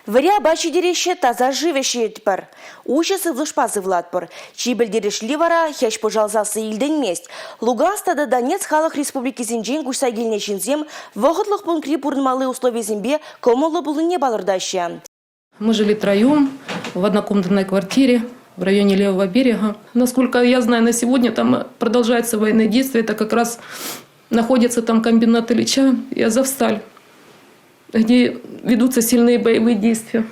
Вӗри апат ҫитереҫҫӗ, таса шыв ӗҫетпӗр. Уҫӑ сывлӑшпа сывлатпӑр. Чи пӗлтерӗшли вара хӗҫ-пӑшал сасси илтӗнмест. Луганск тата Донецк халӑх республикисенчен куҫса килнӗ ҫынсем вӑхӑтлӑх пунктри пурӑнмалли условисемпе кӑмӑллӑ пулнине палӑртаҫҫӗ. Мы жили втроем в однокомнатной квартире в районе Левого берега. Насколько я знаю, на сегодня там продолжаются военные действия. Это как раз находится там комбинат Ильича и Азовсталь, где ведутся сильные боевые действия.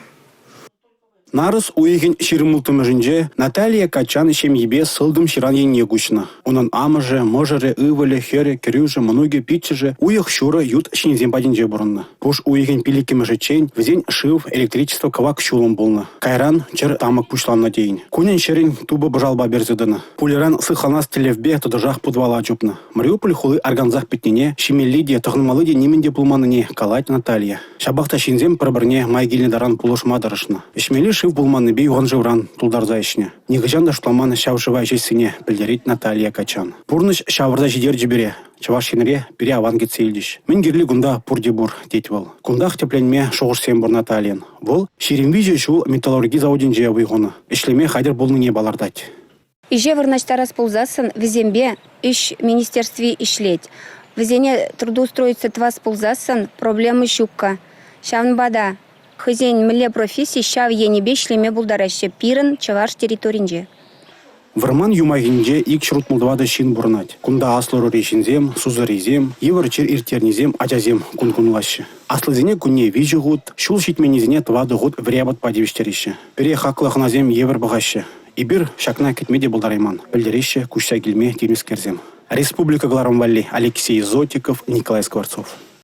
Нарӑс уйӑхӗн 26-мӗшӗнче Наталия Качан ҫемйипе сылтӑм ҫыран енне куҫнӑ. Унӑн амӑшӗ, мӑшӑрӗ, ывӑлӗ, хӗрӗ, кӗрӳшӗ, мӑнукӗ, пиччӗшӗ уйӑх ҫурӑ ют ҫынсем патӗнче пурӑннӑ. Пуш уйӑхӗн 5-мӗшӗччен вӗсен шыв, электричество, кӑвак ҫулӑм пулнӑ. Кайран чӗр тамӑк пуҫланнӑ тейӗн. Кунӗн-ҫӗрӗн тупӑ пӑшалпа персе тӑнӑ. Пульӑран сыхланас тӗллевпе тӑтӑшах путвала чупнӑ. Мариуполь хули аркансах пӗтнине, ҫимелли те, тӑхӑнмалли те нимӗн те пулманнине калать Наталья. Ҫапах та ҫынсем пӗр-пӗрне май килнӗ таран пулӑшма тӑрӑшнӑ. Ӗҫмелли шыв пулманнипе юхан шывран тултарса ӗҫнӗ. Нихӑҫан та шутламан ҫав шыва ӗҫессине, пӗлтерет Наталья Качан. Пурнӑҫ ҫавӑрса ҫитерчӗ пире. Чӑваш Енре пире аван кӗтсе илчӗҫ. Мӗн кирли кунта пурте пур, тет вӑл. Кунтах тӗпленме шухӑшсем пур Натальйӑн. Вӑл 23 ҫул металлурги заводӗнче вӑй хунӑ. Ӗҫлеме хатӗр пулнине палӑртать. Ӗҫе вырнаҫтарас пулсассӑн вӗсемпе ӗҫ министерстви ӗҫлет. Вӗсене трудоустроиться тӑвас пулсассӑн проблема ҫуккӑ. Ҫавӑнпа та хӑйсен мӗнле професси ҫав енӗпе ӗҫлеме пултараҫҫӗ пирӗн чӑваш территоринче. Вӑрман юмахӗнче 264 ҫын пурӑнать. Кунта аслӑ ӑрури ҫынсем, сусӑррисем, йывӑр чир ирттернисем, ачасем кун кунлаҫҫӗ. Аслисене кунне 3 хут, ҫул ҫитменнисене 4 хут вӗри апатпа тивӗҫтереҫҫӗ. Пире хаклӑ хӑнасем евӗр пӑхаҫҫӗ. Эпир ҫакна кӗтме те пултарайман, пӗлтереҫҫӗ куҫса килме тивнӗскерсем. Республика кӑларӑм валли Алексей Зотиков, Николай Скворцов.